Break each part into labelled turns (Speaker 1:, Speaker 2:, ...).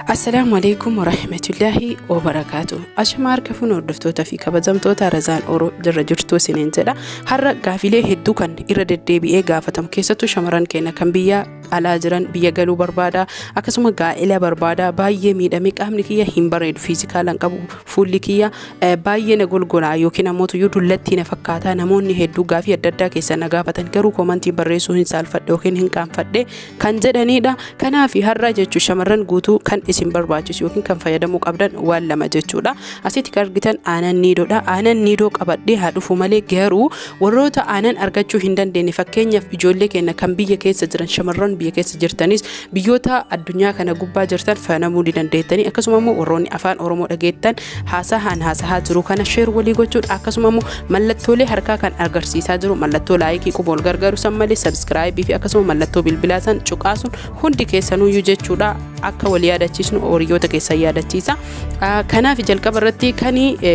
Speaker 1: Assalaamu alaikum warahmatullaahi wabarakaatu. Ashama harka fuune hordoftoota fi kabajamtoota Razaan Oro jirra jirtuu isiniin jedha. Har'a gaafilee hedduu kan irra deddeebi'ee gaafatamu keessattuu shamarran keenya kan biyya alaa jiran biyya galuu barbaada, akkasuma gaa'ela barbaada, baay'ee miidhame, qaamni kiyya hin bareedu, fiizikaalan qabu, fuulli kiyya baay'ee na golgolaa yookiin ammoo tuyyuu dullattii na fakkaata. Namoonni hedduu gaafii adda addaa keessa na gaafatan, garuu koomantii barreessuu hin saalfadhe yookiin hin qaanfadhe kan jedhanidha. Kanaaf har'a jechuun shamarran guutuu kan isin barbaachisu yookiin kan fayyadamuu qabdan waan lama jechuudha. Asitti kan argitan aanan niidoodha. Aanan niidoo qabadhee haa dhufu malee, garuu warroota aanan argachuu hin dandeenye, fakkeenyaaf ijoollee keenya kan biyya keessa jiran, shamarran biyya keessa jirtanis biyyoota addunyaa kana gubbaa jirtan fayyadamuu ni dandeettanii. Akkasuma immoo warroonni afaan Oromoo dhageettan haasahaan haasahaa jiru kana share walii gochuun, akkasuma immoo mallattoolee harkaa kan agarsiisaa jiru, mallattoo like quba wal gargaaru san malee, subscribe fi akkasuma mallattoo bilbilaa san cuqaasuun hundi keessanuyyuu jechuudha, akka wal yaadachiisnu hiriyoota keessan yaadachiisa. Kanaaf jalqaba irratti kan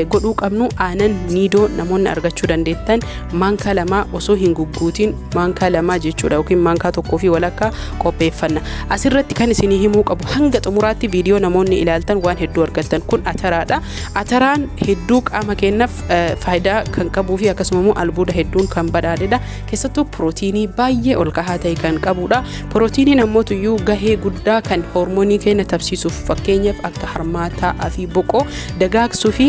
Speaker 1: godhuu qabnu, aanan niidoo namoonni argachuu dandeettan maankaa 2 osoo hin gugguutiin, maankaa 2 jechuudha, yookiin maankaa tokkoo fi walakkaa qopheeffanna. Asirratti kan isinii himuu qabu, hanga xumuraatti viidiyoo namoonni ilaaltan waan hedduu argattan, kun ataraadha. Ataraan hedduu qaama keenyaaf faayidaa kan qabuu fi akkasuma immoo albuuda hedduun kan badhaadhedha. Keessattuu pirootiinii baay'ee ol kahaa ta'e kan qabudha. Pirootiiniin ammoo tuyyuu gahee guddaa kan hormoonii keenya tabsiisuuf, fakkeenyaaf akka harmaataa fi boqoo dagaagsuu fi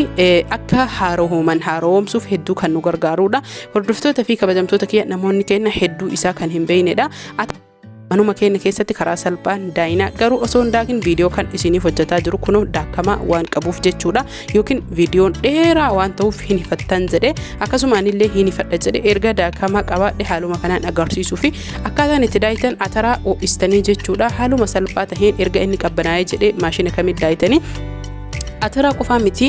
Speaker 1: akka haarooman haaromsuuf hedduu kan nu gargaarudha. Hordoftoota fi kabajamtoota kiyya, namoonni keenya hedduu isaa kan hin beeknedha. Manuma keenya keessatti karaa salphaan daayinaa, garuu osoo hin daakin viidiyoo kan isiniif hojjetaa jiru kunoo daakamaa waan qabuuf jechuudha, yookiin viidiyoon dheeraa waan ta'uuf hin hifattan jedhe, akkasuma anillee hin hifadha jedhe. Erga daakamaa qabaadhe haaluma kanaan agarsiisuu fi akkaataan itti daayitan, ataraa ho'istanii jechuudha, haaluma salphaa taheen erga inni qabbanaa'ee jedhe maashina kamitti daayitanii. Ataraa qofaa miti,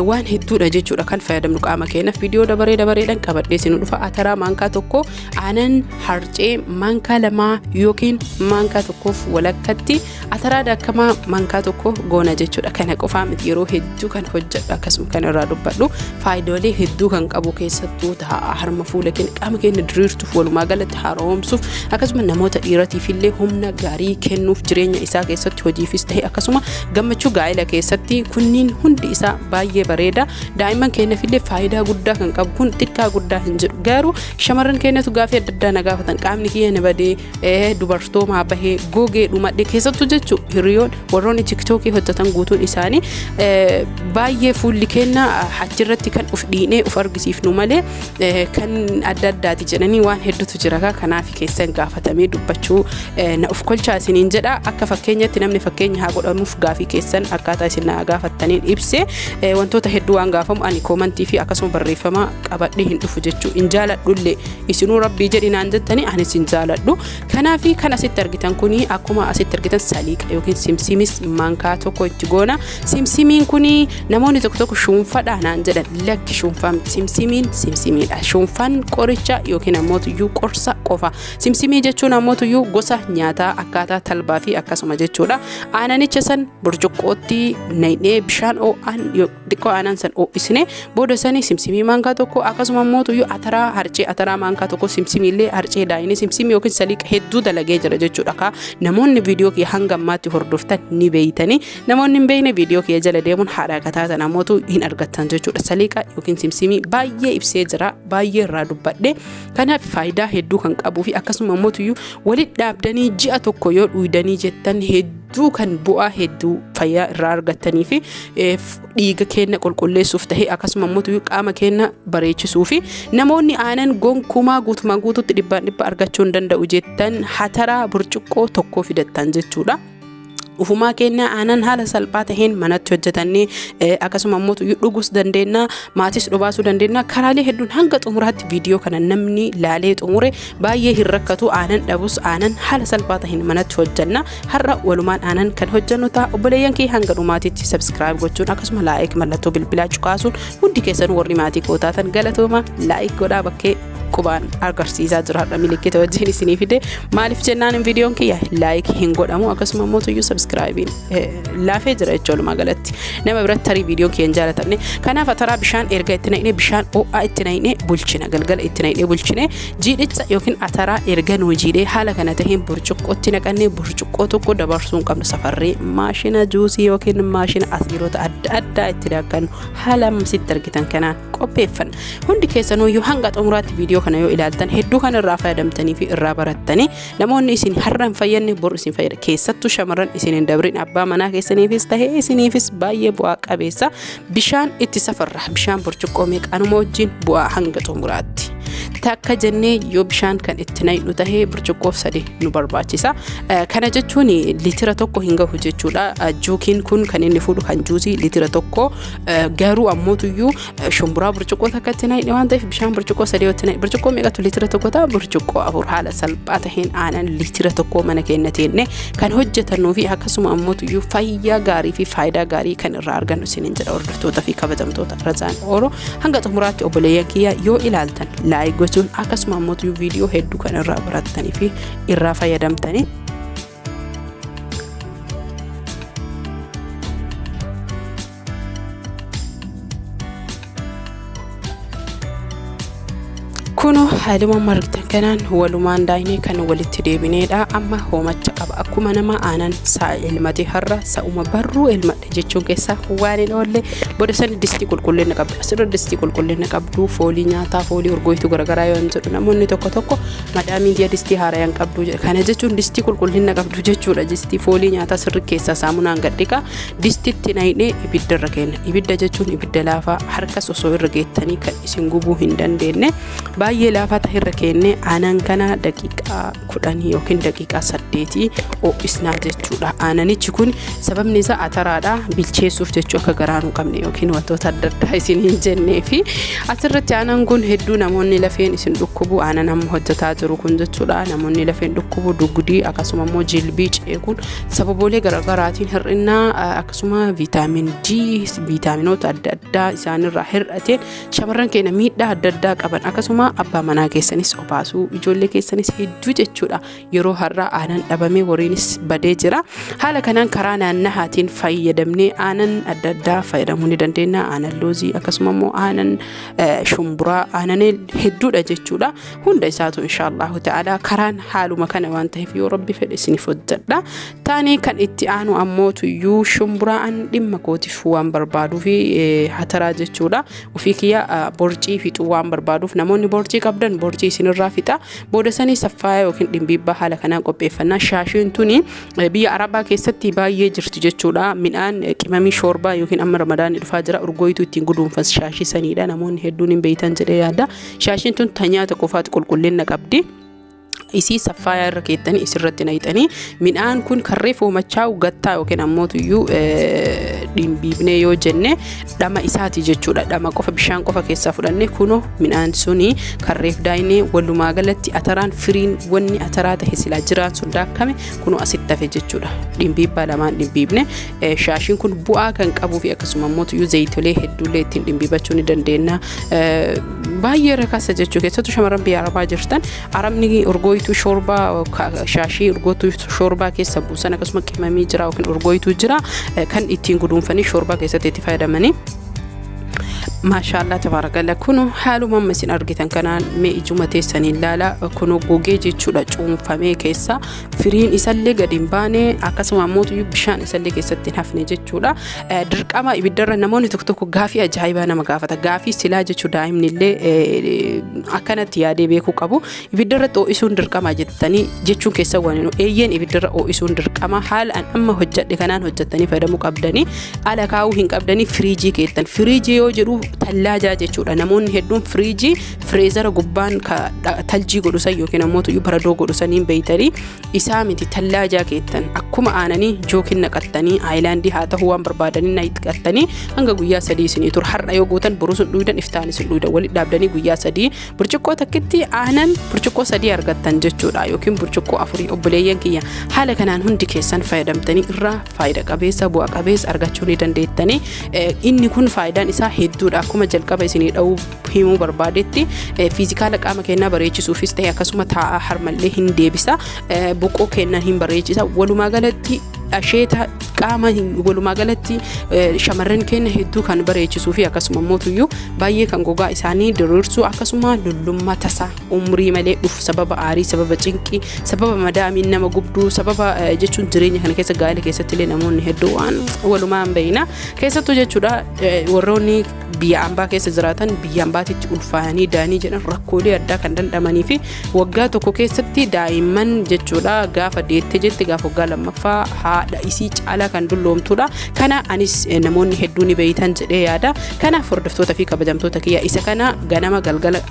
Speaker 1: waan hedduudha jechuudha kan fayyadamnu qaama keenyaaf. Viidiyoo dabaree dabareedhaan qabadhee isin dhufa. Ataraa maankaa 1, aanan harcee maankaa 2 yookiin maankaa tokkoof walakkatti, ataraa daakamaa maankaa 1 goona jechuudha. Kana qofaa miti, yeroo hedduu kan hojjedhu, akkasuma kan irraa dubbadhu, faayidaalee hedduu kan qabu, keessattuu ta'a harma, fuula keenya, qaama keenya diriirtuuf, walumaa galatti haaromsuuf, akkasuma namoota dhiiratiif illee humna gaarii kennuuf, jireenya isaa keessatti hojiifis ta'e akkasuma gammachuu gaa'ela keessatti kunniin hundi isaa baay'ee bareeda. Daa'imman keenyaaf illee faayidaa guddaa kan qabu kun, xiqqaa guddaa hin jedhu. Garuu shamarran keenyatu gaafii adda addaa na gaafatan: qaamni kiyya na badee, dubartoomaa bahee, gogee dhumadhe. Keessattuu jechuu hiriyoon warroonni tiktookii hojjetan guutuun isaanii baay'ee fuulli keenya achirratti kan uf dhiinee uf argisiifnu malee kan adda addaati jedhanii waan hedduutu jira. Kanaaf keessan gaafatamee dubbachuu na uf kolchaa isiniin jedha. Akka fakkeenyatti namni fakkeenya haa godhamuuf, gaafii keessan akkaataa isin na gaafattaniin ibse. Wantoota hedduu waan gaafamu ani koomantii fi akkasuma barreeffama qabadhee hin dhufu jechuu hin jaaladhullee. Isinuu rabbii jedhi naan jettanii, anis hin jaaladhu. Kanaaf kan asitti argitan kuni, akkuma asitti argitan, saliiqa yookiin simsimis maankaa 1 itti goona. Simsimiin kuni namoonni tokko tokko shuunfadha naan jedhan. Lakki, shuunfaa miti. Simsimiin simsimiidha. Shuunfaan qoricha yookiin ammoo tuyyuu qorsa qofa. Simsimii jechuun ammoo tuyyuu gosa nyaataa akkaataa talbaa fi akkasuma jechuudha. Aananicha san burcuqqootti naqnee, bishaan ho'aan xiqqoo aanan san ho'isne, booda sanii simsimii maankaa 1, akkasuma immoo tuyyuu ataraa harcee, ataraa maankaa 1, simsimii illee harcee daayinee, simsimii yookiin saliiqa hedduu dalagee jira jechuudha. Kaa namoonni viidiyoo kiyya hanga ammaatti hordoftan ni beeytanii, namoonni hin beekne viidiyoo kiyya jala deemuun haadha kataatan ammootu hin argattan jechuudha. Saliiqa yookiin simsimii baay'ee ibsee jira, baay'ee irraa dubbadhe. Kanaaf faayidaa hedduu kan qabuu fi akkasuma immoo tuyyuu walitti dhaabdanii ji'a tokko yoo dhuydanii jettan, hedduu kan bu'aa hedduu fayyaa irraa argattanii fi dhiiga keenya qulqulleessuuf ta'e, akkasuma immoo tuyyuu qaama keenya bareechisuu fi namoonni aanan gonkumaa guutumaan guutuutti dhibbaan dhibba argachuu hin danda'u jettan, hataraa burcuqqoo tokko fidattan jechuudha. Ufumaa keenya aanan haala salphaa taheen manatti hojjetannee, akkasuma immoo dhugus dandeenya, maatis dhubaasuu dandeenya karaalee hedduun. Hanga xumuraatti viidiyoo kana namni laalee xumure baay'ee hin rakkatu. Aanan dhabus aanan haala salphaa taheen manatti hojjenna. Har'a walumaan aanan kan hojjennu ta'a. Obboleeyyan kee hanga dhumaatitti subscribe gochuun, akkasuma like, mallattoo bilbilaa cuqaasuun, hundi keessan warri maatii koo taatan galatooma. Like godhaa bakkee Qubaan agarsiisaa jira har'a milikkita wajjin isinii fide. Maaliif jennaan viidiyoon kiyya like hin godhamu, akkasuma immoo tuyyuu subscribe laafee jira jechuudha. Walumaa galatti nama biratti tarii viidiyoon kiyya hin jaalatamne. Kanaaf ataraa bishaan erga itti naqnee, bishaan ho'aa itti naqnee bulchina. Galgala itti naqnee bulchine, jiidhicha yookiin ataraa erga nuu jiidhee haala kana taheen burcuqqootti naqannee, burcuqqoo tokko dabarsuu hin qabnu. Safarree maashina juusii yookiin maashina asiirota adda addaa itti daakkannu haala sitti argitan kanaan qopheeffanna. Hundi keessanuyyuu hanga xumuraatti viidiyoo kana yoo ilaaltan hedduu kan irraa fayyadamtanii fi irraa barattanii, namoonni isin har'a hin fayyadne bor isin fayyada. Keessattuu shamarran, isin hin dabrin, abbaa manaa keessaniifis tahee isiniifis baay'ee bu'aa qabeessa. Bishaan itti safarra, bishaan burcuqqoo meeqanuma wajjin bu'aa hanga xumuraatti. Takka jennee yoo bishaan kan itti naqnu tahee burcuqqoo 3 nu barbaachisa. Kana jechuun liitira 1 hin gahu jechuudha. Juukiin kun kan inni fuudhu kan juusii liitira 1, garuu ammootuyyuu shumburaa burcuqqoo takka itti naqne waan ta'eef bishaan burcuqqoo 3 yoo itti naqne, burcuqqoo meeqatu liitira 1 ta'a? Burcuqqoo 4. Haala salphaa taheen aanan liitira 1 mana keenya teenne kan hojjetannuu fi akkasuma ammootuyyuu fayyaa gaarii fi faayidaa gaarii kan irraa argannu isiniin jedha. Hordoftoota fi kabajamtoota Razaan Ooroo, hanga xumuraatti obboleeyyan kiyya yoo ilaaltan like gochuun, akkasuma ammootuyyuu viidiyoo hedduu kan irraa barattanii fi irraa fayyadamtanii. Kunoo haaluma margitan kanaan walumaan daayinee kan walitti deebineedha. Amma hoomacha qaba. Akkuma nama aanan sa'a elmate, har'a sa'uma barruu elmadhe jechuun keessaa waan hin oolle. Booda sani distii qulqullina qabdu. Asirra distii qulqullina qabdu, foolii nyaataa, foolii urgooytuu garaagaraa yoo hin jedhu, namoonni tokko tokko madaamiin tiya distii haarayaan qabdu jedha. Kana jechuun distii qulqullina qabdu jechuudha. Distii foolii nyaataa sirri keessaa saamunaan gadhiqa. Distitti naqnee ibiddarra kenna. Ibidda jechuun ibidda laafaa, harkas osoo irra geettanii kan isin gubuu hin dandeenye, baay'ee laafaa ta'e irra kennee aanan kana daqiiqaa 10 yookiin daqiiqaa 8 ho'isnaa jechuudha. Aananichi kun sababni isaa ataraadha bilcheessuuf jechuu, akka garaa nu qabne yookiin wantoota adda addaa isin hin jennee fi asirratti aanan kun hedduu namoonni lafeen isin dhukkubu, aanan amma hojjetaa jiru kun jechuudha. Namoonni lafeen dhukkubu, dugdii akkasuma immoo jilbii ceekuun sababoolee garaagaraatiin hir'ina akkasuma viitaamin D, viitaaminoota adda addaa isaanirraa hir'ateen shamarran keenya miidhaa adda addaa qaban, akkasuma abbaa manaa keessanis obaasuu, ijoollee keessanis hedduu jechuudha. Yeroo har'aa aanan dhabamee horiinis badee jira. Haala kanaan karaa naannahaatiin fayyadamnee aanan adda addaa fayyadamuu ni dandeenya. Aanan loozii, akkasuma immoo aanan shumburaa, aanan hedduudha jechuudha. Hunda isaatu inshaallahu ta'ala karaan haaluma kana waan ta'eef yoo Rabbi fedhe isiniif hojjedha. Taanii kan itti aanu ammoo tuyyuu shumburaa an dhimma kootiif waan barbaaduu fi hataraa jechuudha. Ofii kiyya borcii fixuu waan barbaaduuf, namoonni borcii qabdan borcii isinirraa fixa. Booda sanii saffaaya yookiin dhimbiibbaa haala kanaan qopheeffannaa. Shaashiin tuni biyya Arabaa keessatti baay'ee jirti jechuudha. Midhaan qimamii shoorbaa yookiin amma Ramadaanni dhufaa jira, urgooyituu ittiin guduunfan shaashii saniidha. Namoonni hedduun hin beektan jedhee yaada. Shaashiin tun ta nyaata qofaati qulqullina qabdi. Isii saffaayaa irra keettanii isirratti naqxanii, midhaan kun karree foomachaa gattaa yookiin ammoo tuyyuu dhimbiibnee yoo jenne dhama isaati jechuudha. Dhama qofa, bishaan qofa keessaa fudhanne, kunoo midhaan suni karreef daayinee, walumaa galatti ataraan firiin wanni ataraa tahe silaa jiraan sun daakkame kunoo asitti hafe jechuudha. Dhimbiibbaa lamaan dhimbiibne. Shaashiin kun bu'aa kan qabuu fi akkasuma ammoo tuyyuu zayitolee hedduullee ittiin dhimbiibachuu ni dandeenya. Baay'ee rakasa jechuu, keessattuu shamarran biyya Arabaa jirtan, arabni urgooyituu shoorbaa, shaashii urgootuu shoorbaa keessa buusan, akkasuma qimamii jira yookiin urgooyituu jira kan ittiin guduunfanii shoorbaa keessatti itti fayyadamanii. Maashaallah, tabaarakalla. Kun haaluma amma isin argitan kanaan mee ijuma teessanii ilaala. Kun gogee jechuudha, cuunfamee keessa firiin isallee gadi hin baane, akkasuma ammoo bishaan isallee keessatti hin hafne jechuudha. Dirqama ibiddarra, namoonni tokko tokko gaafii ajaa'ibaa nama gaafata. Gaafii silaa jechuu daa'imni illee akkanatti yaadee beekuu qabu. Ibiddarra ho'isuun dirqama jettanii jechuun keessa waan hin eeyyeen, ibiddarra ho'isuun dirqama. Haala an amma hojjedhe kanaan hojjettanii fayyadamuu qabdanii, ala kaa'uu hin qabdanii, firiijii keettan. Firiijii yoo jedhu tallaajaa jechuudha. Namoonni hedduun firiijii freezer gubbaan taljii godhu san yookiin ammoo tuyyuu baradoo godhu saniin beeytanii isaa miti. Tallaajaa keettan akkuma aananii jookin naqattanii, aayilaandii haa ta'uu waan barbaadanii naqattanii, hanga guyyaa 3 isinii tura. Har'a yoo gootan boruu sun dhuydan, iftaan isin dhuydan, walitti dhaabdanii guyyaa 3 burcuqqoo takkitti aanan burcuqqoo 3 argattan jechuudha, yookiin burcuqqoo 4. Obboleeyyan kiyya, haala kanaan hundi keessan fayyadamtanii irraa faayida qabeessa, bu'a qabeessa argachuu ni dandeettanii. Inni kun faayidaan isaa hedduudha. jechuudha akkuma jalqaba isinii dha'uu himuu barbaadetti physical qaama keenyaa bareechisuufis ta'e, akkasuma taa'aa harmallee hin deebisa, boqoo keenyan hin bareechisa. Walumaa galatti asheeta qaama, walumaa galatti shamarran keenya hedduu kan bareechisuu fi akkasuma mootuyyuu baay'ee kan gogaa isaanii diriirsu, akkasuma lullummaa tasaa umrii malee dhufu, sababa aarii, sababa cinqii, sababa madaamiin nama gubduu, sababa jechuun jireenya kana keessa, gaa'ela keessatti illee namoonni hedduu waan walumaa hin beekna. Keessattuu jechuudha warroonni biyya ambaa keessa jiraatan, biyya ambaatitti ulfaanii daanii jedhan, rakkoolee addaa kan dandamanii fi waggaa tokko keessatti daa'imman jechuudha gaafa deette jette, gaafa waggaa lammaffaa haadha isii caalaa kan dulloomtudha. Kana anis namoonni hedduu ni beeytan jedhee yaada. Kanaaf hordoftoota fi kabajamtoota kiyya, isa kana ganama galgala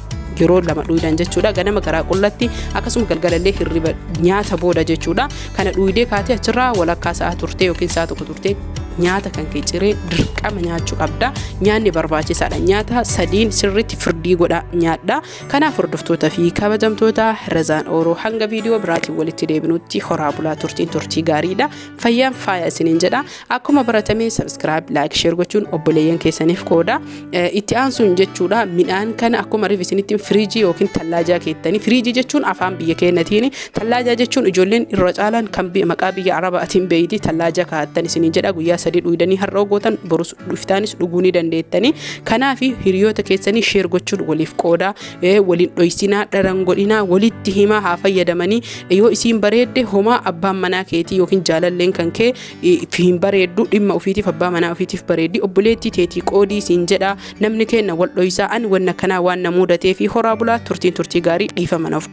Speaker 1: yeroo lama dhuydan jechuudha. Ganama garaa qullatti, akkasuma galgalallee hirriba nyaata booda jechuudha. Kana dhuydee kaatee achirraa walakkaa sa'a turtee yookiin sa'a tokko turtee nyaata kan kee ciree dirqama nyaachuu qabda. Nyaanni barbaachisaadha. Nyaata sadiin sirriitti firdii godha nyaadha. Kanaaf hordoftoota fi kabajamtoota Razaan Ooroo, hanga viidiyoo biraatiin walitti deebinutti horaa bulaa, turtiin turtii gaariidha. Fayyaan faaya isiniin jedha. Akkuma baratame subscribe, like, share gochuun obboleeyyan keessaniif qooda. Itti aansuun jechuudha midhaan kana akkuma riif isinitti firiijii yookiin tallaajaa keettanii, firiijii jechuun afaan biyya keenyatiin, tallaajaa jechuun ijoolleen irra caalaan kan maqaa biyya arabaatiin beeyti, tallaajaa kaa'attan isiniin jedha. Guyyaa 3 dhuydanii har'a gootan, borus dhuftaanis dhuguu ni dandeettanii. Kanaaf hiriyoota keessanii share gochuun waliif qoodaa, waliin dhoysinaa, dharan godhinaa, walitti himaa haa fayyadamanii. Yoo isiin bareedde homaa abbaan manaa keetii yookiin jaalalleen kan kee hin bareeddu, dhimma ofiitiif abbaa manaa ofiitiif bareeddi, obboleettii teetii qoodii siin jedha. Namni kenna wal dhoysaa an wanna kanaa waan na mudatee fi horaa bulaa, turtiin turtii gaarii, dhiifa mana of.